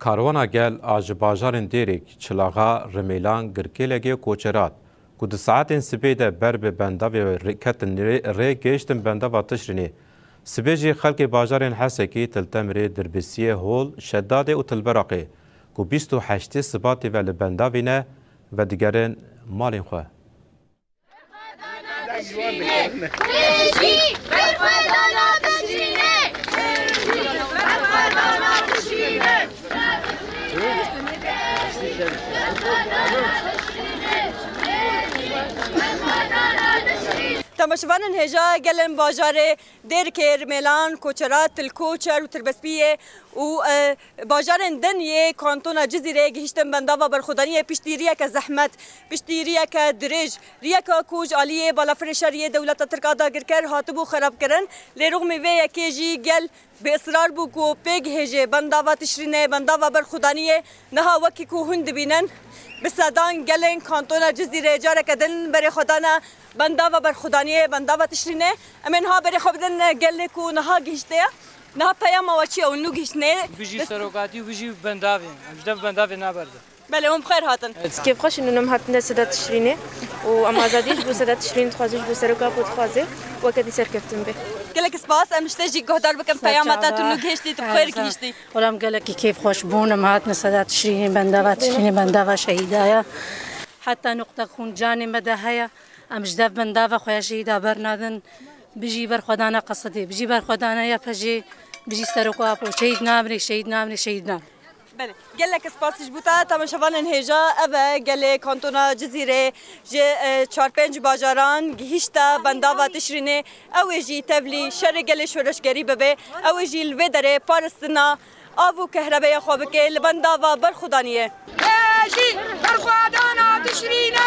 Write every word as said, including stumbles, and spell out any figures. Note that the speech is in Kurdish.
Karwana gel a ji bajarên Dêrêk, Çilaxa, Rimêlan, Girkêlegê û Koçerat ku di saetên sibê de ber bi bendavê rê-, ketin rê, rê gehiştin bendava Tişrînê. Sibê jî xelkê bajarên Hesekî, Til Temirê, Dirbisiyê, Hol, Şedadê û Til Biraqê ku bîst û heştê Sibatê ve li bendavê ne, vedigerin malên xwe. Temaşevanên hêja, gelên bajarê Dêrkê, Rimêlan, Koçerat, Til Koçer û Tirbespiyê û, e, bajarên din yê kantona Cizîrê gihiştin bendava berxwedaniyê piştî riyeke zehmet, piştî riyeke dirêj, riyeke ku ji aliyê balafirê şer yê dewleta Tirk a dagirker hatibû xerabkirin. Lê rûxmî vê yekê jî gel bi israr bû ku pê gihêjê bendava Tişrînê, bendava berxwedaniyê. Niha wekî ku hûn dibînin, bi sedan gelên kantona Cizîrê careke din berê xwe dane bendava berxwedaniyê, bendava Tişrînê. Em ê niha berê xwe bidin gelê ku niha gihişteye. Niha peyama we çi ye û nû gihiştinê? Bijî serokatî û bijî bendavê. Em ji dev bendavê naberdin. Belê, hûn bi xêr hatin. Kêfxweş in, em hatine seda Tişrînê û em azadî ji bo seda Tişrînê dixwazin, ji bo serok apo dixwaze, weke dî serkeftin be. Gelek spas, em ji te jî guhdar bikin peyama te, tu nû gihiştî, tu bi xêr gihiştî. Wela em gelekî kêfxweş bûn, em hatine seda Tişrînê, bendava Tişrînê, bendava şehîda ye. Heta nuqta xûn canê me de heye, em ji dev bendava xwe ya şehîda bernadin. Bijî berxwedana Qesedê, bijî berxwedana Y P G, bijî serok apo, şehîd namrê, şehîd namrê, şehîd namrê. Belê. Gelek spas ji bo te, temaşevanên hêja, ev e gelê kantona Cizîrê ji, e, çar pênc bajaran gihîşte bendava Tişrînê. Ew ê jî tevlî şerê gelê şoreşgerî bibe. Ew ê jî li vê derê paristina av û kehrebeya xwe bike li bendava berxwedaniyê. Bijî berxwedana Tişrînê!